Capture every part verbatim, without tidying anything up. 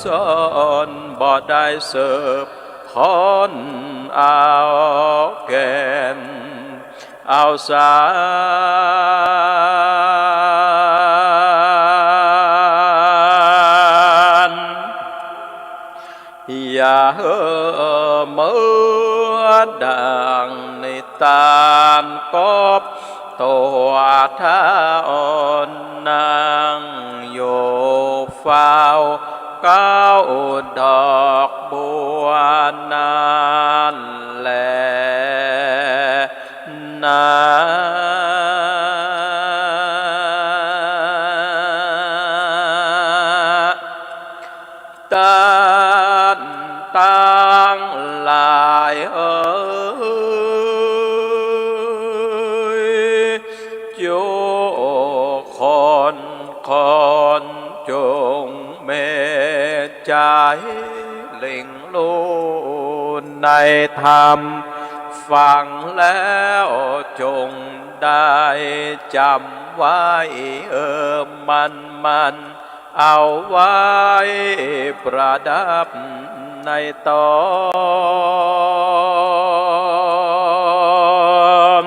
ซ้อนบ่ได้สืบค้นเอาแก่น เอาสารอย่าหื้อเหมือนดั่งนิทานกบ ตัวเฒ่านั่งอยู่เฝ้าเก๊าดอกบัวนั้นแลนา ต้านตังหลายเอย จุคนคนจงเมตต๋าเล็งฮู้ในธรรม ฟังแล้วจงได้จ๋ำไว้ เออ หมั่นหมั่น เอาไว้ประดับในต๋น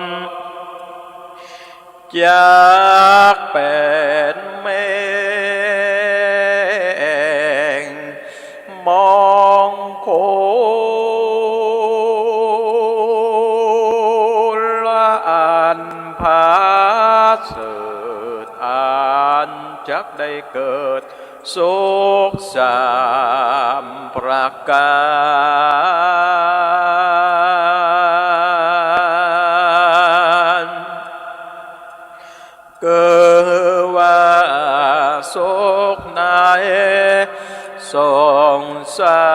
จักเป๋นแม่งมงคลอันประเสริฐ อันจักได้เกิด สุขสามประก๋าน คือว่าสุขในสงสา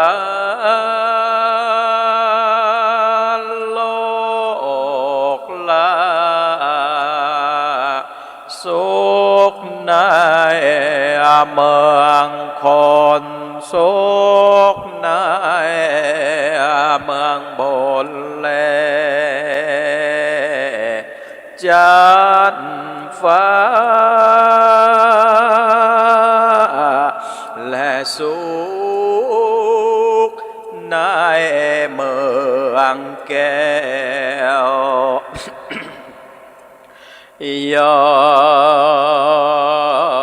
รโลกละ สุขในเมืองคน สุขในเมืองบนและจั๊นฟ้า และสุขในเมืองแก้ว ย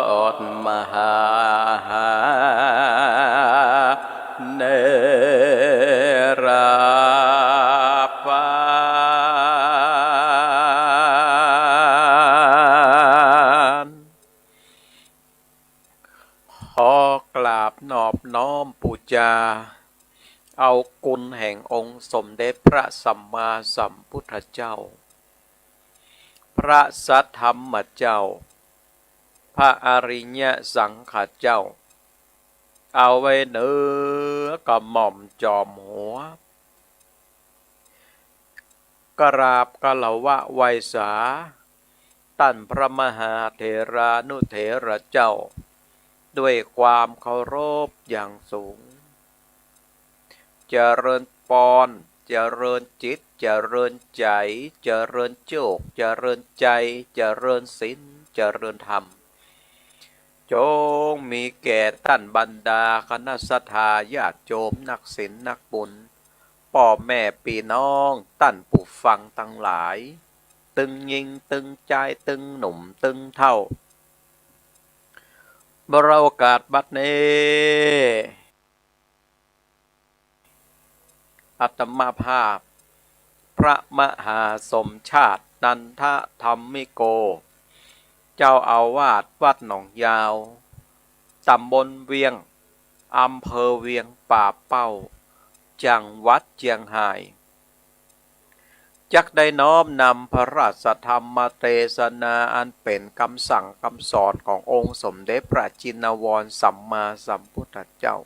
อดมหาเนรปาน ขอกราบนอบน้อมปู๋จา เอากุณแห่งองค์สมเด็จพระสัมมาสัมพุทธเจ้า พระสัทธรรมเจ้า พระอริยสังฆเจ้า เอาไว้เหนือกระหม่อมจอมหัว กราบคารวะไหว้สา ต้านพระมหาเถรานุเถระเจ้า ด้วยความเคารพอย่างสูง เจริญปอน เจริญจิต เจริญใจ๋ เจริญโจค เจริญใจ๋ เจริญศีล เจริญธรรม จงมีแก่ต้านบรรดาคณะศรัทธาญาติโยมนักศีลนักบุญ ป้อแม่ปี้น้อง ต้านผู้ฟังตังหลาย ตึงญิงตึงจาย ตึงหนุ่มตึงเฒ่า บรโอกาสบัดนี้ อาตมาภาพ พระมหาสมชาติ นันทธรรมิโก เจ้าอาวาสวัดหนองยาว ต๋ำบลเวียง อำเภอเวียงป่าเป้า จังหวัดเจียงฮาย จักได้น้อมนำพระราชธรรมเตสนาอันเป๋นกำสั่งกำสอนขององค์สมเด็จพระจินวรสัมมาสัมพุทธเจ้า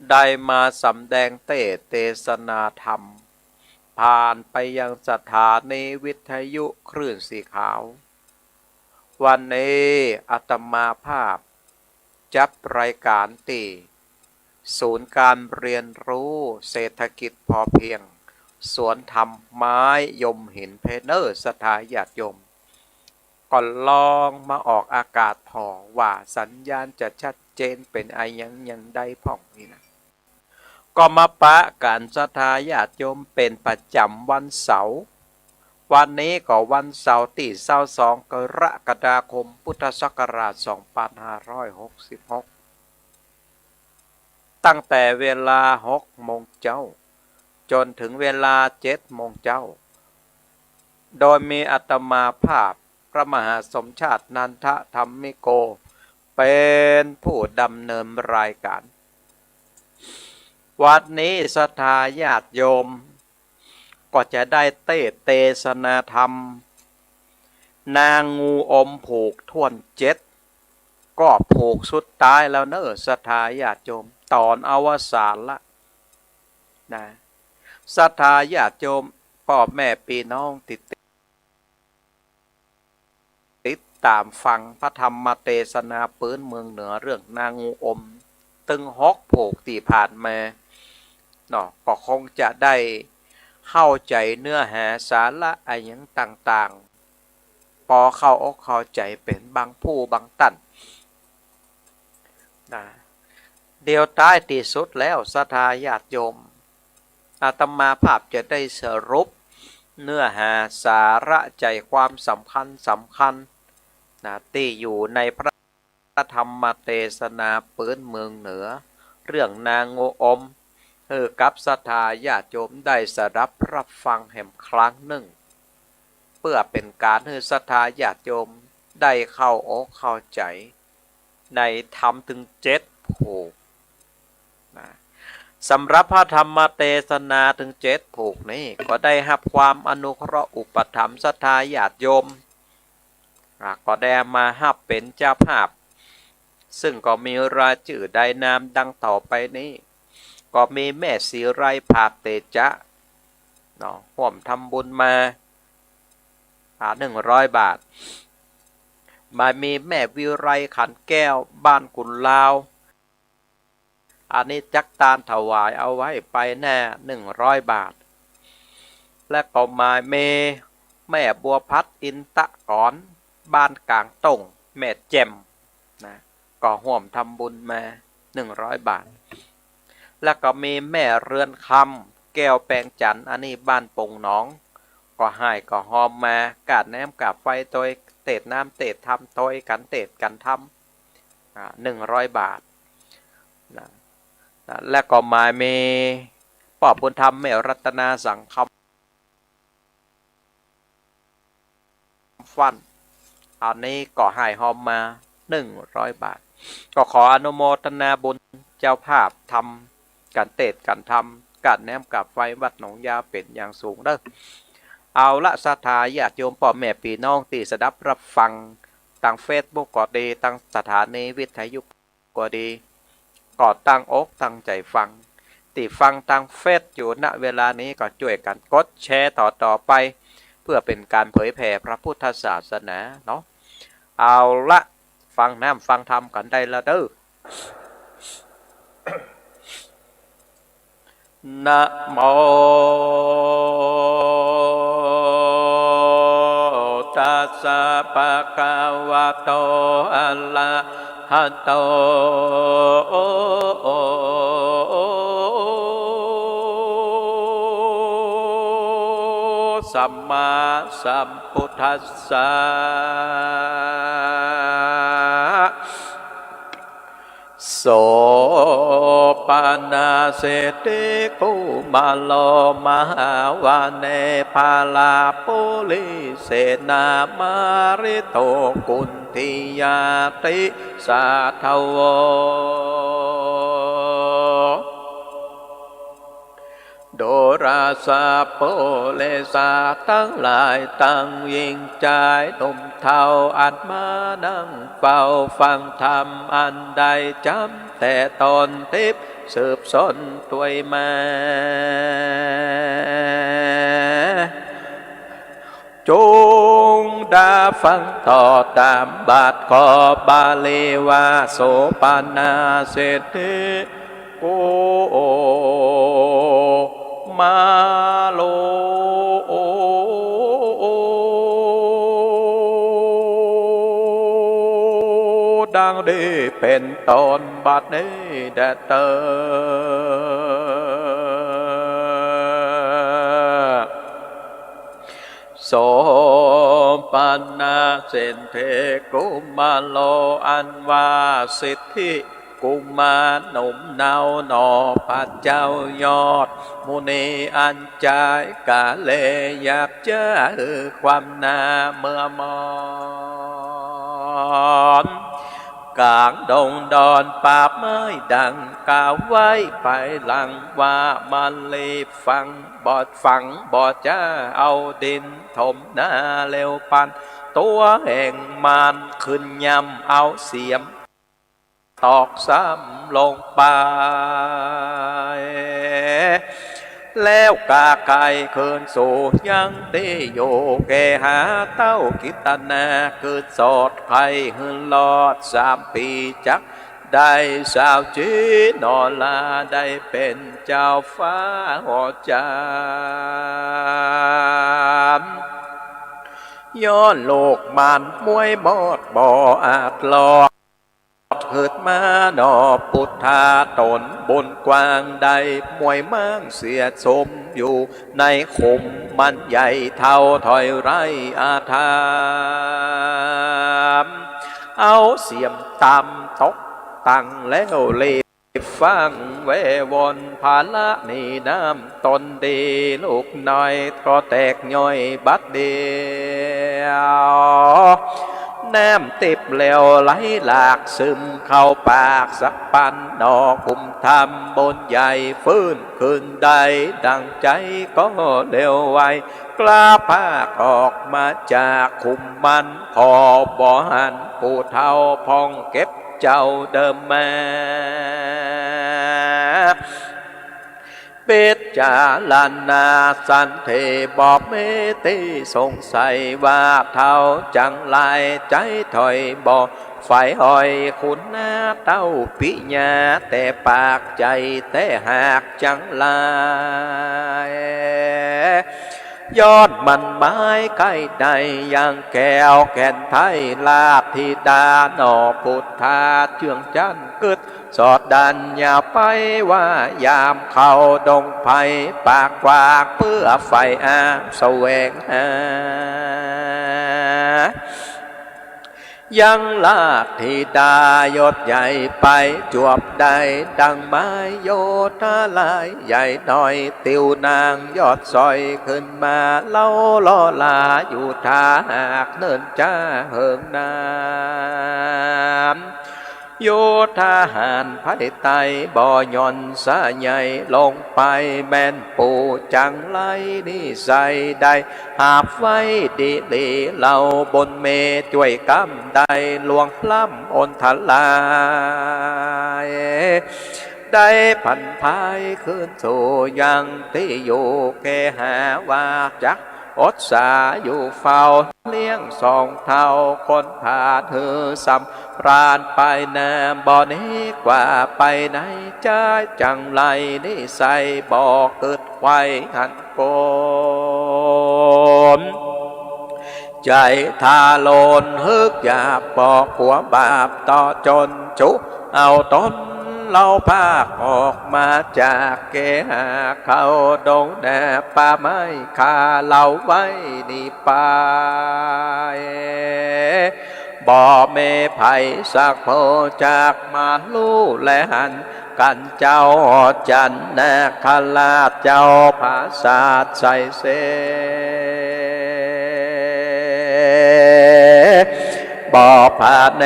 ได้มาสำแดงเตสน์เตสนาธรรม ผ่านไปยังสถานีวิทยุคลื่นสีขาว วันนี้อาตมาภาพจัดรายก๋านตี้ศูนย์การเรียนรู้เศรษฐกิจพอเพียง สวนธรรมไม้ยมหินเพเนอร์ ศรัทธาญาติโยม ก็ลองมาออกอากาศผ่อ ว่าสัญญาณจะชัด เจน เป๋นอะหยังอย่างใดพ่องนี่นะ ก็มาปะกั๋นศรัทธาญาติโยมเป๋นประจ๋ำวันเสาร์ วันนี้ก็วันเสาร์ตี้ซาวสอง กรกฎาคม พุทธศักราชสองปันห้าร้อยหกสิบหก ตั้งแต่เวลาหกโมงเจ๊า จ๋นเถิงเวลาเจ็ดโมงเจ๊า โดยมีอาตมาภาพพระมหาสมชาตินันทธรรมิโก เป๋นผู้ดำเนินรายก๋าน วันนี้ศรัทธาญาติโยม ก็จะได้เตสน์เตสนาธรรม นางูอมผูกถ้วนเจ็ด ก็ผูกสุดต๊ายแล้วเน่อศรัทธาญาติโยม ต๋อนอวสานละนะ ศรัทธาญาติโยม ป้อแม่ปี้น้องตี้ ติดต๋ามฟังพระธรรมเตสนาปื๊นเมืองเหนือเรื่องนางูอม ตึงหกผูกตี้ผ่านมาเนาะ ก็คงจะได้เข้าใจ๋เนื้อหาสาระอะหยังต่างๆ ปอเข้าอกเข้าใจ๋เป๋นบางผู้บางต้านนะ เดี๋ยวต๊ายตี้สุดแล้วศรัทธาญาติโยม อาตมาภาพจะได้สรุปเนื้อหาสาระใจ๋ความสำคัญสำคัญนะ ตี้อยู่ในพระธรรมเตสนาปื๊นเมืองเหนือ เรื่องนางูอม หื้อกับศรัทธาญาติโยมได้สดับฮับฟังแหมครั้งนึ่ง เปื้อเป๋นก๋านหื้อศรัทธาญาติโยมได้เข้าอกเข้าใจ๋ ในธรรมเถิงเจ็ดผูกนะ สำหรับพระธรรมเตสนาเถิงเจ็ดผูกนี้ ก็ได้ฮับความอนุเคราะห์อุปถัมภ์ศรัทธาญาติโยม อ่า ก็ได้มาฮับเป๋นเจ้าภาพ ซึ่งก็มีรายจื้อได้นามดังต่อไปนี้ ก็มีแม่ศรีไล ผาดเตจะ เนาะ ฮ่วมทำบุญมา อ่า หนึ่งร้อยบาท มามีแม่วิไล ขันแก้ว บ้านกุนลาว อันนี้จักตานถวายเอาไว้ไปแน่ หนึ่งร้อยบาท และก็มามีแม่บัวพัด อินตะกร บ้านก๋างต้ง แม่แจ่ม นะ ก็ฮ่วมทำบุญมา หนึ่งร้อยบาท แล้วก็มีแม่เรือนคำ แก้วแปงจันทร์ อันนี้บ้านโป่งหนอง ก็หื้อก็ฮอมมา ก้าแหนมก้าไฟตวย เตสน์น้ำเตสน์ธรรมตวยกั๋น เตสน์กั๋นธรรม อ่า หนึ่งร้อยบาท นะ นะ แล้วก็มามีป้อบุญธรรม แม่รัตนาสังคำ ฟั่น อันนี้ก็หื้อฮอมมา หนึ่งร้อยบาท ก็ขออนุโมทนาบุญเจ้าภาพธรรม ก๋านเตสน์ก๋านธรรม ก้าแหนมก้าไฟวัดหนองยาวเป๋นอย่างสูงเน่อ เอาละ ศรัทธาญาติโยมป้อแม่ปี้น้องตี้สดับฮับฟัง ตางเฟซบุ๊กก็ดี ตางสถานีวิทยุ ก็ดี ก็ตั้งอกตั้งใจ๋ฟัง ตี้ฟังตางเฟซอยู่ ณ เวลานี้ก็จ้วยกั๋นกดแชร์ต่อๆ ไป เปื้อเป๋นก๋านเผยแผ่พระพุทธศาสนาเนาะ เอาละ ฟังน้ำฟังธรรมกั๋นได้แล้วเน่อ นะโม ตัสสะ ภะคะวะโต อะระหะโต สัมมาสัมพุทธัสสะ โสปนสิทธิกุมาโร มหาวเน พาราปุริเสนา มาริโต กุณฑียาติสาทโว ดูราสะปุริสะตังหลาย ตังญิงจายหนุ่มเฒ่า อันมานั่งเฝ้าฟังธรรมอันใด จ๋ำแต่ต๋อนติ๊บสืบสนตวยมา จุ่งดาฟังต่อต๋ามบาท ขอบาลีว่า โสปนสิทธิกุมาโร ดัง เป๋นต้นบัดนี้แด่เต๊อะ โสปณะเศรษฐีกุมารโล อันว่าเศรษฐีกุมารหนุ่มเนาหนอ พระเจ้ายอดมุนีอันจายกาเลหยาบจ๊า หื้อความหน้าเมื่อมอน ก๋างดงดอนป่าไม้ดังกล่าวไว้ภายหลังว่า มาลีฟังบ่ฟังบ่จ๊า เอาดินถมหน้าแล้วปันตั๋วแห่งมารขึ้นย่ำเอาเสียมตอกซ้ำลงไป แล้วก็ไขคืนสู่ยังตี้อยู่ แก่หาเต้ากิตนา คือสอดไขหื้อรอดสามปี๋ จักได้สาวจี๋หนอลา ได้เป๋นเจ้าฟ้าหอจาม ย้อนลูกมารมวยมอดบ่อาจรอด หืดมาหนอปุทธา ต๋นบุญกว้างได้มวยม้างเสียสมอยู่ในขุมมันใหญ่เท่าถอยไร้อาธรรม เอาเสียมตำตกตั้งแล้วรีบฟังแววน ภาระหนี้น้ำต๋นดี ลูกน้อยก็แตกย่อยบัดเดียว น้ำติ๊บแล้วไหลหลากซึมเข้าปากสักปันหนอ คุมธรรมบุญใหญ่ฟื้นคืนได้ดั่งใจ๋ก็เร็วไว กล้าพากออกมาจากขุมมัน ผ่อบ่หันผู้เฒ่าพ่องเก็บเจ้าเดิมมา พิจารณาสันติบ่มีตี้สงสัยว่า เฒ่าจังไรใจ๋ถอยบ่ใฝ่หอยคุณนาเต้าปิญญา แต่ปากใจ๋แต่หากจังไร ย้อนมันหมายใค่ในยังแก้วแก่นไทย ราชธิดาหนอปุทธาเจื้องจั๊นกึ๊ด สอดดั้นอย่าไปว่ายามเข้าดงไพร ปากกว้างเปื้อใฝ่อ้างแสวงหา ยังราชธิดายศใหญ่ไปจวบได้ดั่งไม้ โยธาลายใหญ่น้อย ติวนางยอดสอยขึ้นมา เล้าล้อลาอยู่ถ้าหากเนิ่นจ๊าเหิงนาน โยธาหารภายใต้บ่หย่อนสะใหญ่ลงไป แม่นผู้จังไรนิสัยได้ หาบไว้ดีหลี เหล่าบุญมีจ้วยกำได้ ล่วงล้ำอนทราย ได้ผันพายคืนสู่ยังตี้อยู่ แก่หาว่าจักอดสาอยู่เฝ้า เลี้ยงสองเฒ่าคนผาดหื้อสำราญไปนา บ่หนีกว่าไปไหนจ๊า จังไรนิสัยบ่กึ๊ดไขว่หัน คนใจ๋ทารุณ หึกหยาบ บ่กั๋วบาปต่อจนจุ เอาต๋นเล้าพากออกมาจากเกหา เข้าดงนาป่าไม้ ฆ่าเล้าไว้หนีไป บ่มีใผสักผู้จักมาฮู้และหัน กั๋นเจ้าจันทนาคราชเจ้าผาสาทไสเส บ่ผาเน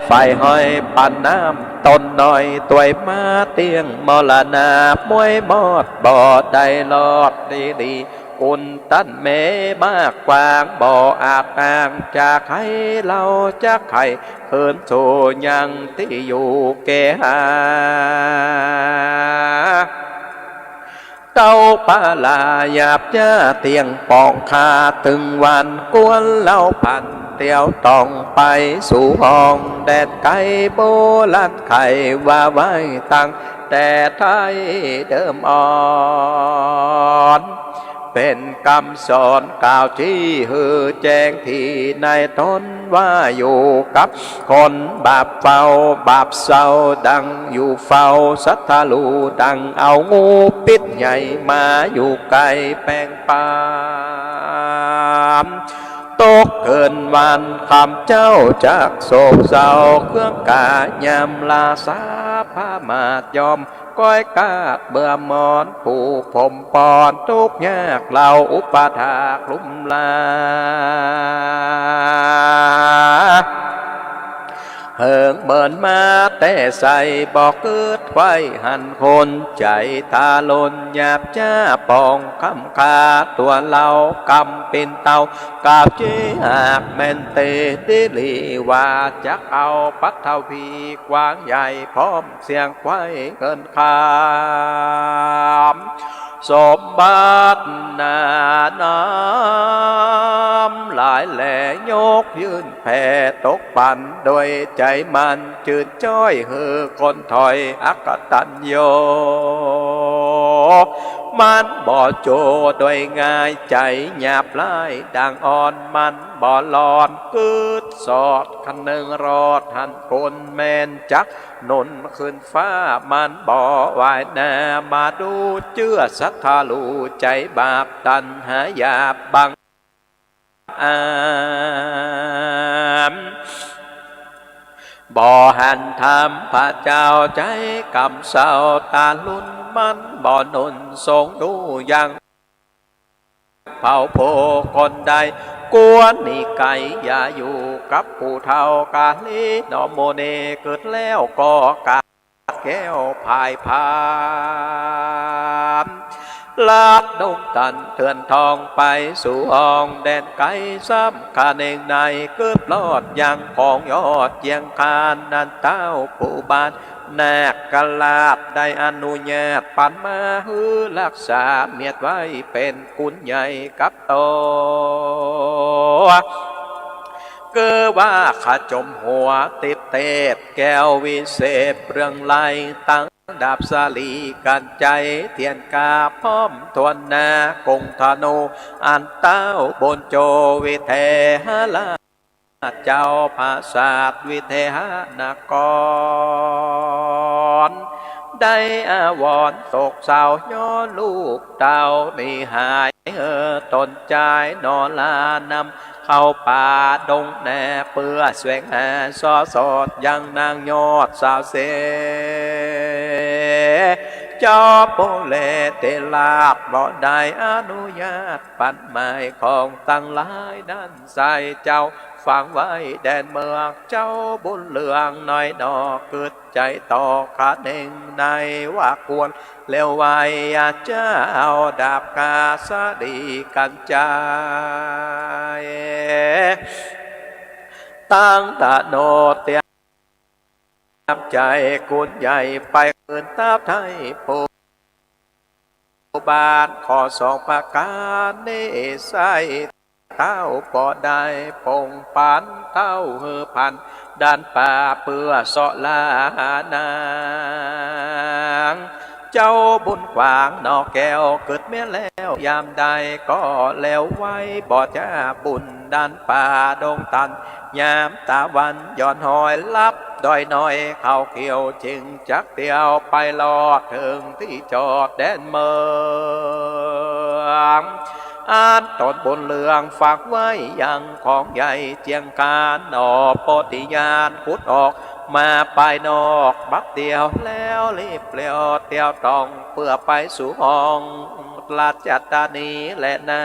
ใฝ่หอยปันน้ำต๋นน้อย ตวยมาเตี้ยงมรณะมวยมอด บ่ได้รอดดีหลี กุนตันเมมากกว้าง บ่อาจอ้างจะไข เล้าจะไขคืนสู่ยังตี้อยู่เกหา เต้าปาลาหยาบจ๊าเตี้ยงป่อง ข้าตึงวันกวนเล้าพัน เตียวต้องไปสู่ห้องแดนไก๋ โบราณไขว่าไว้ตั้งแต่ไท้เดิมอ่อน เป เป๋นกำสอนกล่าวจี๊หื้อแจ้งตี้ในต๋นว่าอยู่กับคนบาปเฝ้าบาปเศร้าดังอยู่เฝ้าสัตว์ทะลุดังเอางูปิ๊ษใหญ่มาอยู่ใก้แป้งปาน ตกเกิ๋นวันค่ำเจ้าจักโศกเศร้าเคืองกายามลาสาพระมาดยอม ก้อยกาดเบื่อหมอนผู้ผมปอนทุกข์ยากเหล่าอุปถากลุ่มลา เหิงเมินมาแต่ใสบ่กึ๊ดไขว่หันคน ใจ๋ทารุณหยาบจ๊าปองคำฆ่าตั๋วเฮากำปิ่นเต้า กล่าวจี๊หากแม่นเตติลีว่าจักเอาปัฐภีกว้างใหญ่พร้อม เสียงไขว่เงินคำสมบัตินาน้ำหลายแลยกยื่นแผ่ตกปั๋นโดยใจ๋หมั่นจืดจ้อยหื้อคนถอยอกตัญญู มันบ่โจ้โดยง่ายใจ๋หยาบร้ายดังอ่อน มันบ่หลอนกึ๊ดสอดคะนึงรอดหันคนแม่นจัก หนุนขึ้นฟ้ามันบ่ไหว้หน้ามาดูเจื้อสัตว์ทะลุใจ๋บาปตัณหาหยาบบังอาจ บ่หันธรรมพระเจ้าใจ๋กำเศร้าทารุณ มันบ่หนุนทรงดูยัง เผาผู้คนใด ควรหนีไก๋อย่าอยู่กับผู้เฒ่ากาลี หนอหมู่นี้กึ๊ดแล้วก็กาดแก้วพ่ายพาน ลัดดงตันเถื่อนทองไปสู่ห้องแดนไก๋ ซ้ำคะเนงในกึ๊ดรอดยังของยอดเจียงคาน นั้นเต้าผู้บาน นาคราชได้อนุญาตปั๋นมาหื้อรักษาเมียดไว้เป๋นกุณใหญ่กับตั๋ว คือว่าขจมหัวติดเทพแก้ววิเศษเรืองไลตังดาบสาลีกัญไชยเตียนกาพร้อมถ้วนหน้า กงธนูอันเต้าบุญโจวิเทหราช เจ้าปราสาทวิเทหนคร ได้อาวรณ์โศกเศร้าย้อนลูกเต้าหนีหาย เออ ต๋นจายหนอลานำเข้าป่าดงแน่ เปื้อแสวงหาสอดสอดยังนางยอดสาวเส เจ้าปุเรศราชบ่ได้อนุญาตปั๋นหมายของตังหลายนั้น ใส่เจ้าฝังไว้แดนเมือง เจ้าบุญเรืองน้อยหนอกึ๊ดใจ๋ต่อคะเนงในว่าควร แล้วไหว้เจ้าดาบกาสาลีกัญไชย ตังธนูเตียมใจ๋กุณใหญ่ไปคืนเต้าไถ่ผู้ บาทข้อสองประก๋านนี้ ใส่เต้าบ่ได้ปงปั๋นเต้าหื้อพันดันป่าเปื้อเสาะล่านาง เจ้าบุญขวางหนอแก้วกึ๊ดเมียแล้วยามใดก็แล้วไหว้ บ่จ้าบุญดันป่าดงตัน ยามตะวันย้อนฮอยลับดอยน้อยเขาเขียว จึงจักเตียวไปลอดเถิงตี้จอดแดนเมือง อันต๋นบุญเรืองฝากไว้ยังของใหญ่เจียงคาน หนอโพธิญาณผุดออกมาปายนอก บัดเดียวแล้วรีบเปลี่ยวเตียวต้อง เปื้อไปสู่ห้องราชธานีแลนา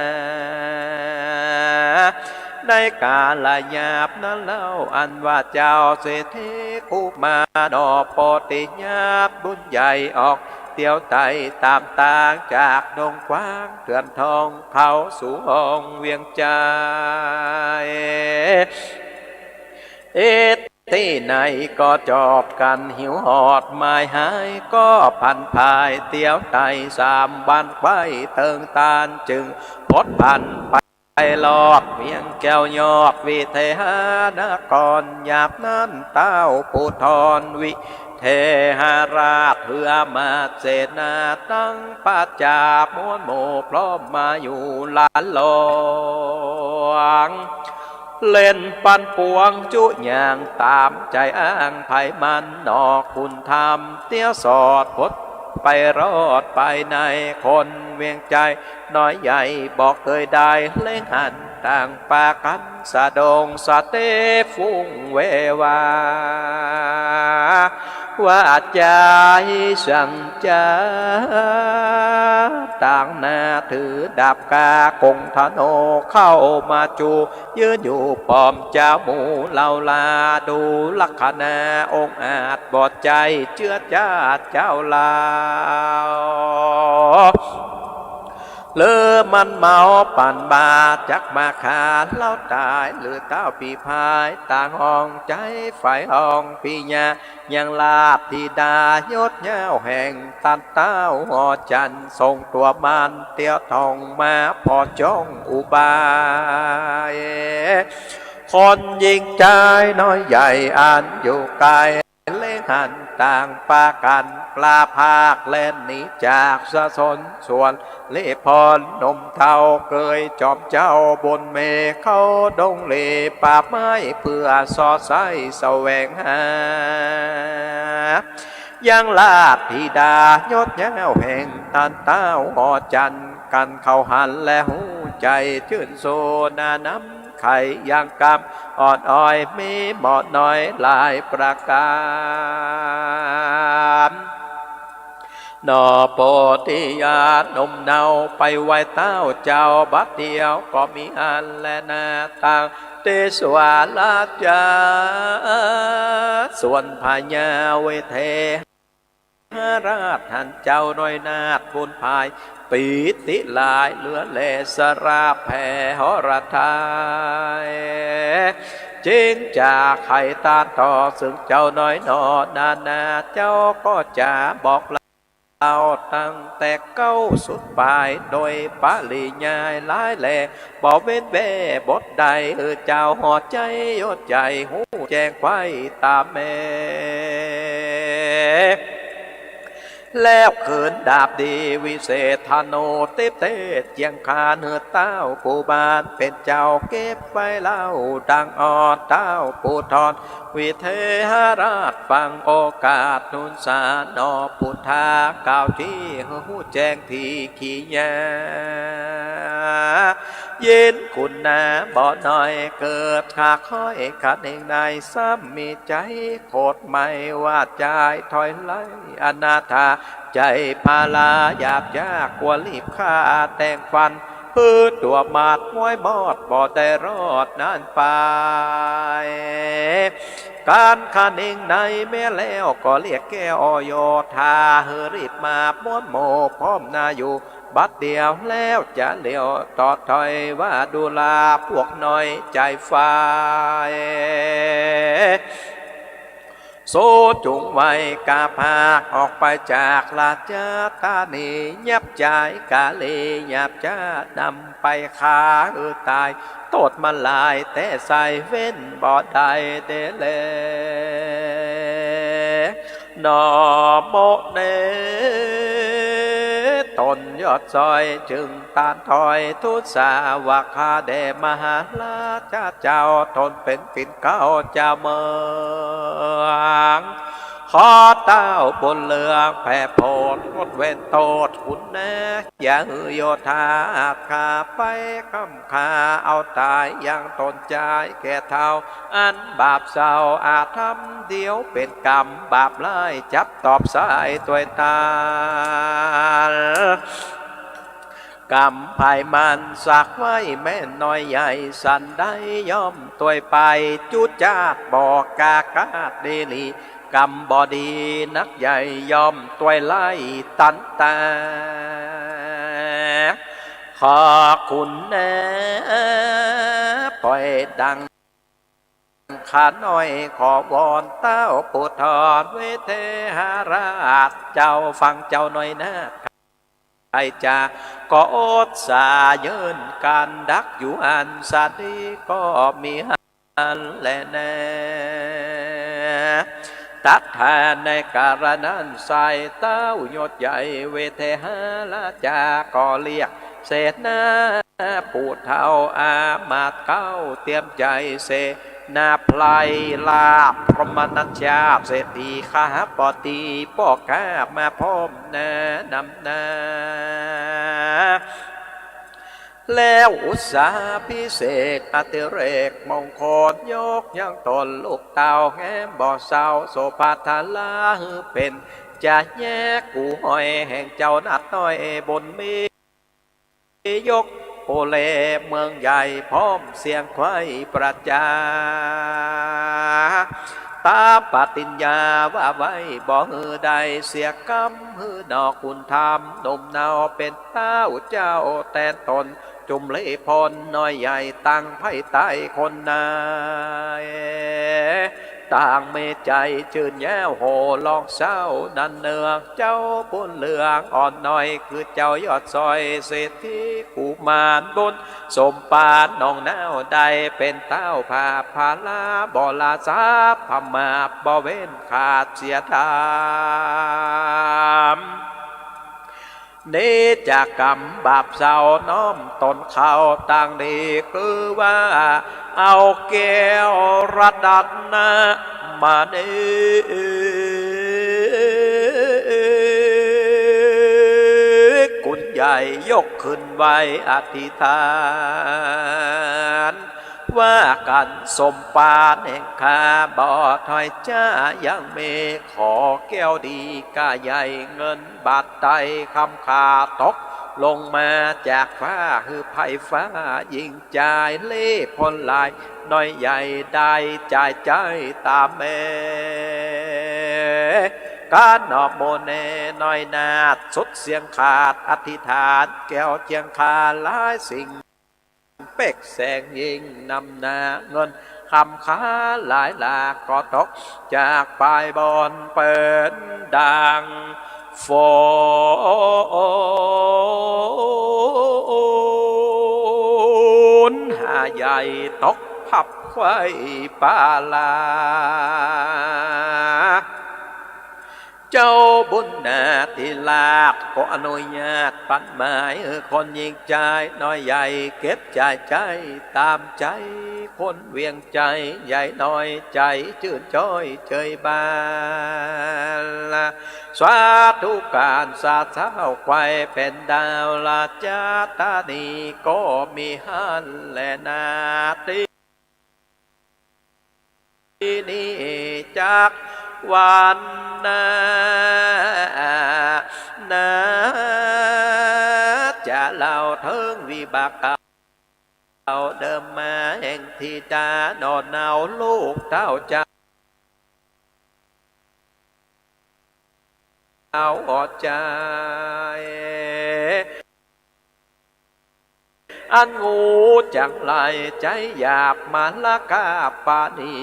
ในก๋าละยาบนั้นเล่า อันว่าเจ้าเศรษฐีกุมาร หนอโพธิญาณบุญใหญ่ออกเตียวไต่ต๋ามตางจากดงกว้างเถื่อนทองเข้าสู่ห้องเวียงไชย เอ ตี้ไหนก็จอดกั๋นหิวฮอดหมายหาย ก็ผันผายเตียวไต่สามวันไขว่เติงตาน จึงผดผันไปลอดเวียงแก้วยอดวิเทหนคร ยามนั้นเต้าผู้ทอนวิ เทหราชเฮือมาเสนาตังประจาบม้วนหมู่พร้อมมาอยู่หลานหลวง เล่นปันปวงจุอย่างต๋ามใจ๋อ้างใผมันนอกคุณธรรม เตี้ยวสอดพดไปรอดไปในคนเวียงใจ๋ น้อยใหญ่บ่เกยได้เล็งหันต่างปากั๋น สะดงสะเตฟุ้งเววา ว่าจ๋าสังจ๋า ต่างหน้าถือดาบกากงธนูเข้ามาจู ยืนอยู่ป้อมเจ้าหมู่เหล่าลา ดูลักษณะองอาจบ่ใจ้เจื้อจ้าเจ้าลาว หรือมันเมาปั่นบาจักมาฆ่าเฮาต๋าย หรือเต้าปี้พายต่างห้องใจ๋ ใฝ่ห้องปี้ยายังราชธิดายศยาวแห่งต้านเต้าหอจันทร์ ส่งตั๋วมารเตี้ยวท่องมาผ่อจ้องอุบาย คนหญิงจายน้อยใหญ่อันอยู่ไก๋ เล็งหันต่างปากั๋นกล้าพากแล่นหนีจากสะสนสวน เล่พ่อนหนุ่มเฒ่าเกยจอมเจ้าบนเมฆเขาดงเลป่าไม้ เปื้อส่อใส้แสวงหา ยังราชธิดายศยาวแห่งต้านเต้าหอจันทร์ กั๋นเข้าหันและฮู้ใจ๋จื้นโสนาน้ำ ไขยังกำอ่อนอ้อยมีบ่น้อยหลายประก๋าน หนอโปธิญาณหนุ่มเนาไปไหว้เต้าเจ้าบัดเดียวก็มีอันแลนาตัง เตสวาลาจา ส่วนพญาเวเท หราชหันเจ้าน้อยนาฏปูนพาย ปีติหลายเหลือแลสราบแผ่หรไทย จึงจะไขต้านต่อซึ่งเจ้าน้อยหนอ นานาเจ้าก็จะบอกเล่าตั้งแต่เก๊าสุดปาย โดยปริยายหลายแล บ่เว้นแว่บทใด เออเจ้าหอใจ๋ยศใหญ่ฮู้แจ้งไขว้ต๋ามแม่ แล้วเขินดาบดีวิเศษธนู ติ๊บเตศเจียงคาน หื้อเต้ากุมารเป๋นเจ้าเก็บไว้เล่า ดังออดเต้าปุทธร วิเทหราชฟังโอกาสนุสสาร หนอปุทธากล่าวจี้หื้อฮู้แจ้งทีขียา เย็นคุณนาบ่น้อยเกิด ข้าค่อยคะเนงใน ซ้ำมีใจ๋โขดไหม้ว่าจายถอยไล่อนาถา ใจ๋พาลาหยาบยากกลัวรีบฆ่าแต่งฟัน หื้อตั๋วมารม้วยมอดบ่ได้รอดนานไป ก๋านคะเนงในแม้แล้วก็เรียกแก้วโยธา หื้อรีบมาม้วนหมู่พร้อมหน้าอยู่ บัดเดียวแล้วจะเลี้ยวตอดถอยว่าดูราพวกน้อยใจ๋ไฟ สูจุ่งไว้กาพากออกไปจากราชธานี ยับจายกาลีหยาบจ๊านำไปฆ่าหื้อต๋าย โต้ษมันหลายแต่ใส่เว้นบ่ได้เดแล หนอโมเน ต๋นยอดซอยจึงต้านถอยทูลสาว่าข้าแด่มหาราชเจ้า ต๋นเป๋นปิ่นเกล้าเจ้าเมือง ขอเต้าบุญเรืองแผ่โผดงดเว้นโต้ษคุณนา อย่าหื้อโยธาอาจฆ่าไป คำฆ่าเอาต๋ายยังต๋นจายแก่เฒ่า อันบาปเศร้าอาธรรมเดียวเป๋นกรรมบาปร้าย จับตอบสายตวยตาน กรรมภัยมันสักไว้แม่นน้อยใหญ่ สันใดย่อมตวยไป จุจาตบ่กล้ากาดดีหลี กรรมบ่ดีนักใหญ่ย่อมตวยไล่ตันตา ขอคุณนาปล่อยดัง ข้าน้อยขอวอนเต้าปุทธร เวเทหราชเจ้าฟังเจ้าน้อยนาฏ ใครจะก็อดสาเยินกันดักอยู่อันสาดีก็มีหันแลนา ตรัสถามในกาละนั้น สายเต๊ายศใหญ่เวเทหราชาก็เรียกเสนา ผู้เฒ่าอามาตย์เก๊า เตรียมใจ๋เสนาไพร่ ราชพรหมนัสสะเศรษฐีคหบดี ป้อข้ามาพร้อมหน้านำหน้า แล้วอุสสาพิเศษอติเรกมงคล ยกยังต๋นลูกเต้าแง้มบ่เศร้า โสภาธาราหื้อเป๋นจะแยกกูห้อยแห่งเจ้านาฏน้อยบุญมี ยกโอเลเมืองใหญ่พร้อมเสียงไคว้ประจา ต๋ามปฏิญญาว่าไว้บ่หื้อได้เสียกำ หื้อหนอคุณธรรมหนุ่มเนาเป๋นเต้าเจ้าแตนต๋น จุมเลพลน้อยใหญ่ตังไพร่ใต้คนนา ต่างมีใจ๋จื้นแย้วโห่ร้องเศร้า นั้นเนืองเจ้าบุญเหลืองอ่อนน้อย คือเจ้ายอดสร้อยเศรษฐีกุมารบุญสมปานน้องนาว ได้เป๋นเต้าผาพาลา บ่ละสาพมาบบ่เว้นขาดเสียธรรม เนจกรรมบาปเศร้าน้อมต๋นเข้าตังดี คือว่าเอาแก้วรัตนมณี กุณใหญ่ยกขึ้นไหว้อธิษฐาน ว่ากั๋นสมปานแห่งข้าบ่ถ้อยจ๊า ยังมีขอแก้วดีก้าใหญ่ เงินบาทไตรคำขาตกลงมาจากฟ้า หื้อไพร่ฟ้ายิ่งจ่าย เลขผลหลายน้อยใหญ่ได้จ่ายใจ๊ต๋ามแม่ ก๋านอบโมแน่น้อยนาฏ สุดเสียงขาดอธิษฐาน แก้วเจียงคานหลายสิ่ง เป๊กแสงยิ่งนำหน้า เงินคำขาหลายหลากก็ตกจากปายบน เป๋นดังฝนหาใหญ่ตกพับไขว้ปาลา เจ้าบุญนาทิราชก็อนุญาตปันหมาย หื้อคนยิ่งจ่ายน้อยใหญ่เก็บจ่ายใจ๊ต๋ามใจ๋ คนเวียงใจ๋ใหญ่น้อยใจ๋จื้นจ้อยเจยบาน สาธุก๋านสาเศร้าไขว้เป๋นดาวราชธานี ก็มีหั้นแลนาฏ นี้จักวันนา นาจะเล่าเถิงวิบากเก่าเดิมมาแห่งธิดาหน่อเนาลูกเต้าเจ้า เอาออกใจ๋ อันงูจังไรใจ๋หยาบมาละกาปานี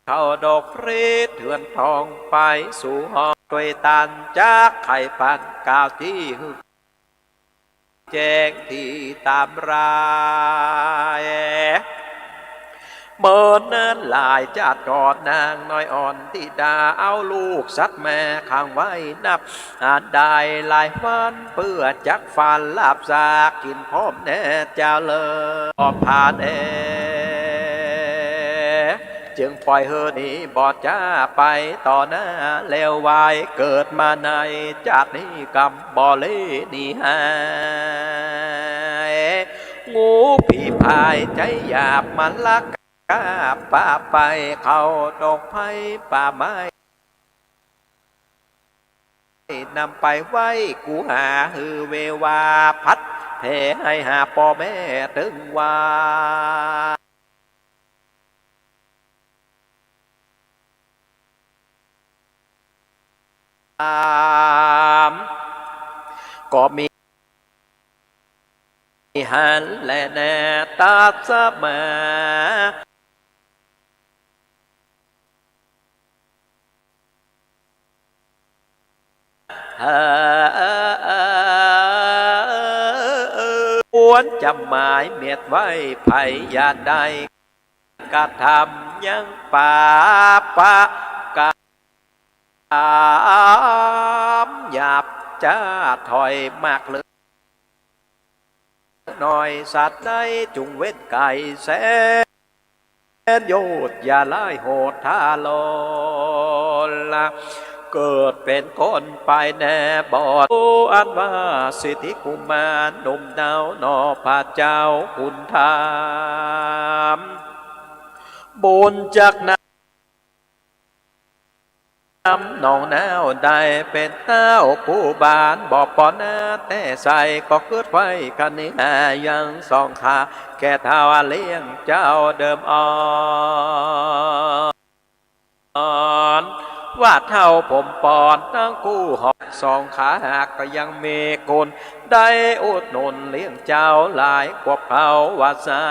เขาดอกเพรสเถื่อนทองไปสู่ห้อง ตวยตันจักไขปันกล่าวตี้หื้อ แจ้งตี้ต๋ามราย เมินนานหลายจาติก่อนนางน้อยอ่อนธิดา เอาลูกสัตว์มาขังไว้นับอันได้หลายวัน เปื้อจักฟันลาบสากกิ๋นพร้อมแน่เจ้าเล่อ ผ่านแอ จึงป่อยหื้อหนีบ่จ๊าไปต่อหน้า แล้ววายเกิดมาในจาตินี้กำบ่เลหนีหาย งูผีพายใจ๋หยาบมาลักกาปาไป เข้าดงไผ่ป่าไม้ นำไปไว้กูหา หื้อเววาพัดแผ่ให้หาป้อแม่เถิงว่า ก็มีหั้นแลนาฏ ตัสมา ควรจำหมายเมียดไว้ ใผอย่าได้กระทำ ยังปาปะกรรมหยาบจ๊า ถอยมากเหลือน้อย สัตว์ใดจุ่งเว้นไก๋แสนโยชน์ อย่าร้ายโหดถ้าลนละ เกิดเป๋นคนไปแน่บอด อันว่าสิทธิกุมารหนุ่มเนาหนอ พระเจ้าคุณธรรม บุญจักนำหนองนาวได้เป๋นเต้าผู้บาน บ่ปอหน้าแต่ใส ก็เกิดไฟคะเนหายังสองขา แก่เฒ่าเลี้ยงเจ้าเดิมอ่อน ว่าเฒ่าผมปอนตังกู้หอก สองขาหักก็ยังมีคุณ ได้อุดหนุนเลี้ยงเจ้าหลายกว่าเผ่าวาสา